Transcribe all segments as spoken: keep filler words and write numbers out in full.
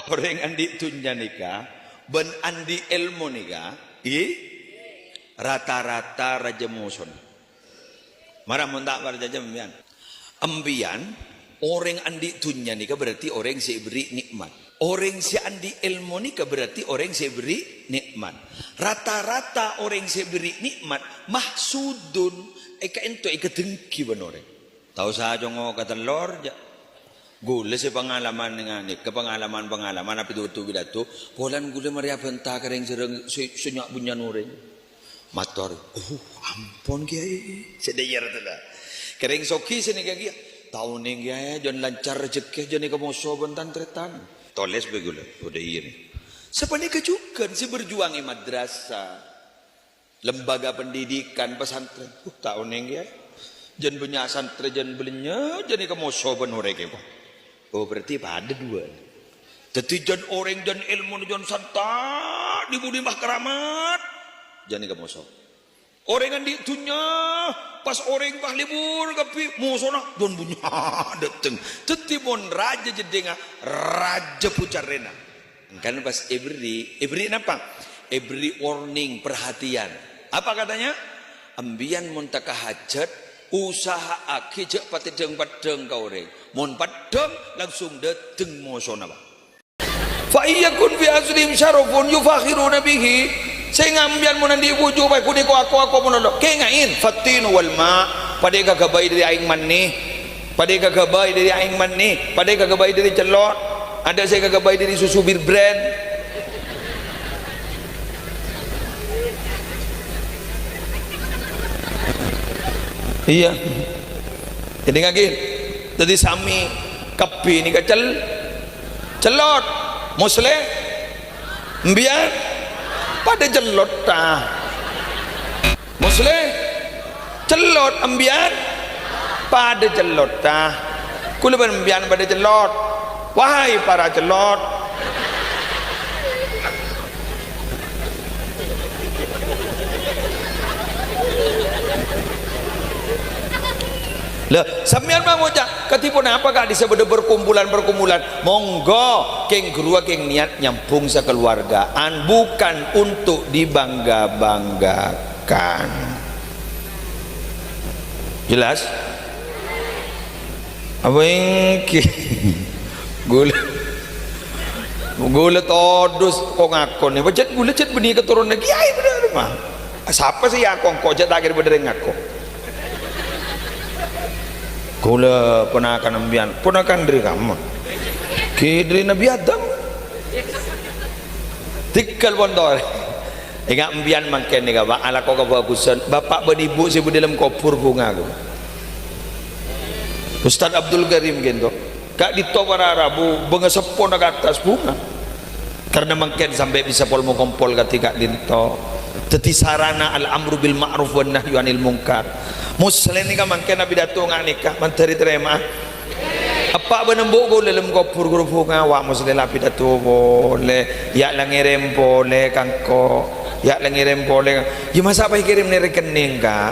Orèng andi' dhunnya nèka bân andi' èlmo nèka, i, rata-rata rajâ mosona. Mara mon ta' parcajâ, sampèyan. Sampèyan, orèng andi' dhunnya nèka berarti orèng sè èberri' nè'mat. Orèng sè andi' èlmo nèka berarti orèng sè èberri' nè'mat. Rata-rata orèng sè èberri' nè'mat mahsudun, èkaènto èkadenggi bân orèng. Ta' osa congo' ka tellor, jâ'. Ghulâ sè pangalaman nganèka, pangalaman-pangalaman apidato-pidato, polana ghulâ marè abhânta ka rèng-sèrèng sè, sè nya'-bânnya'an orèng. Mator, "Oh, ampon, Kèyaè." Sè dhâjâr tella. Ka rèng soghi sè nèka kèya, "Ta' onèng, Kèyaè, jân lancar rejhekkè, jân èkamoso bân tan-tarètan." Tolès bhâi ghulâ, "Oh, dhâ' iyâ, nè." Sapanèka jhughân sè berjuang è madrasah. Lembaga pendidikan, pesantren. Uh, ta' onèng, Kèyaè. Jân bânnya' santrè, jân bâlânjhâ, jân èkamoso bân orèng, Kèyaè. Oh, berarti padâ duwâ'. Dhâddhi jân orèng, jân èlmona, jân santa', di-budi ma' karamat. Jân èkamoso. Orèng andi' dhunnya, pas orèng pas lebur kabbhi, mosona, jân bânnya' dâteng. Dhâddhi mon rajâ jeddhingnga, rajâ bucarrèna. Engkan pas èberri', èberri' napa? Èberri' warning, perhatian. Apa katanya? "Embiyan mon teka hajat, usaha'aghi jhâ' patè dhâng-peddhâng ka orèng. Mon peddhâng, langsung dâteng mosona, Pak." "Fa iyyakun fi aslihim syarafun yufakhiruna bihi." Sènga' embiyan mon andi' bhuju, pas ghun èko-ako-ako monolok. Kènga'è, "Fattinu wal ma'." Padâ èkaghâbây dâri aèng mani. Padâ èkaghâbây dâri aèng mani, padâ èkaghâbây dâri cellot, adâ' sè èkaghâbây dâri susu Bir Brand. Iyâ. Jadi ngaghi. Dhâddhi samè kabbhi nèka cel-, cellot. Musleh? Embiyan? Padâ cellot, ta? Musleh? Cellot, embiyan? Padâ cellot, ta? Kaulâ bân embiyan padâ cellot. Wahai para cellot. Lah, sampèyan ma' ngoca', "Kadhi ponapa ka'dissa' bâdâ perkumpulan-perkumpulan?" Monggo, kèng ghâruwa kèng niat nyambung sakeluargaan, bukan untuk dibangga-banggakan. Jelas? Apa ènggi? Ghulâ, ghulâ todus ko ngakon. Pajhât ghulâ jhât bânnè katoronan kèyaè bhender, mah. Sapa sè èako engko' jhâ' ta' kèra bhender ngako? Ghulâ ponakan embiyan, ponakan dâri kamma? Ghi dâri Nabi Adam. Tèngghâl pon torè. Enga' embiyan mangkèn nèka, Pak, alako kabhâghusân. Bapa' bân Ibu sè bâdâ è dâlem kobhur bhunga, ghu. Ustadz Abdul Karim ghento. Ka'dinto para rabu, bângaseppona ka attas bhunga. Karna mangkèn sampè' bisa pol-mokompol kadhi ka'dinto. Dhâddhi sarana al-amru bil ma'ruf wan nahyu anil munkar. Musleh nèka mangkèn apidato nga' nèka, mandhâri tarèma'a. Eppa' bân embu' ghulâ è dâlem kobhur ghuru bhunga, wa' Musleh la apidato polè, ya' la ngèrèm polè ka engko', ya' la ngèrèm polè ka, ya masa' pas èkèrèm neng rekening, Ka'?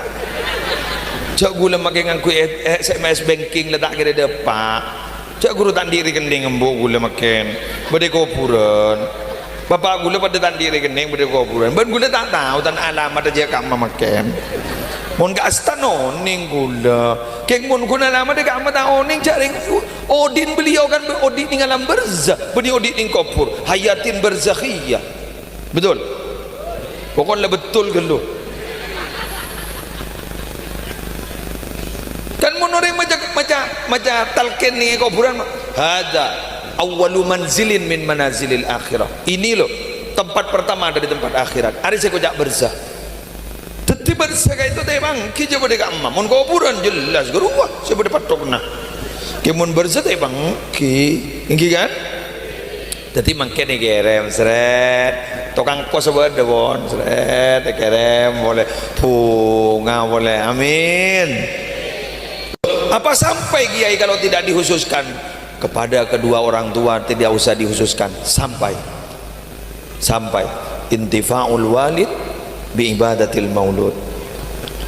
Jhâ' ghulâ makè ngangghuy e-, e-, S M S banking la ta' kèra dâpa'. Jhâ' ghuru ta' andi' rekening embu' ghulâ mangkèn. Bâdâ kobhurân. Bapa' ghulâ padâ ta' andi' rekening bâdâ kobhurân. Bân ghulâ ta' tao tan alamat jhâ' kamma mangkèn. Mon ka'asta onèng ghulâ. Kèng mon ghun alamat kamma ta' onèng jhâ' rèng odi' beliau kan odi' neng alam barzah. Bânnè odi' neng kobhur. Hayatin barzakhiyah. Betul? Pokokna betul ghâllu. Kan mon orèng maca, maca, maca talqin neng kobhurân, "Hadza awwalu manzilin min manazilil akhirah." Ini loh, tempat pertama dari tempat akhirat. Arè sè èkoca' barzah. Dhâddhi barzah ka'dinto ta' èpangghi jhâ' bâdâ kamma. Mon kobhurân jelas ghâruwa sè bâdâ pattokna. Kèng mon barzah ta' èpangghi. Ènggi kan? Dhâddhi mangkèn èkèrèm, srèt. Tokang kos bâdâ, pon, srèt, èkèrèm polè. Bhunga polè. Amin. Apa sampai, Kiai, kalau tidak dikhususkan? Kepada kedua orang tua tidak usah dikhususkan. Sampai. Sampai. Intifa'ul walid bi ibadatil maulud.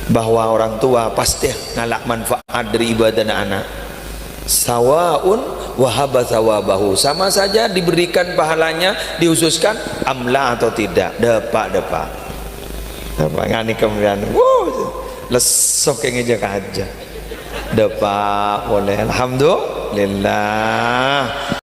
Bahwa orang tua pasti ngala' manfaat dâri ibadana ana'. Sawaun Wahaba tsawabahu, sama saja diberikan pahalanya, dikhususkan, am la atau tidak. Dâpa', dâpa'. Dâpa', ngani kemudian, wuh, lesso kèngèng jâ' kajâ. Dâpa' polè. Alhamdulillah.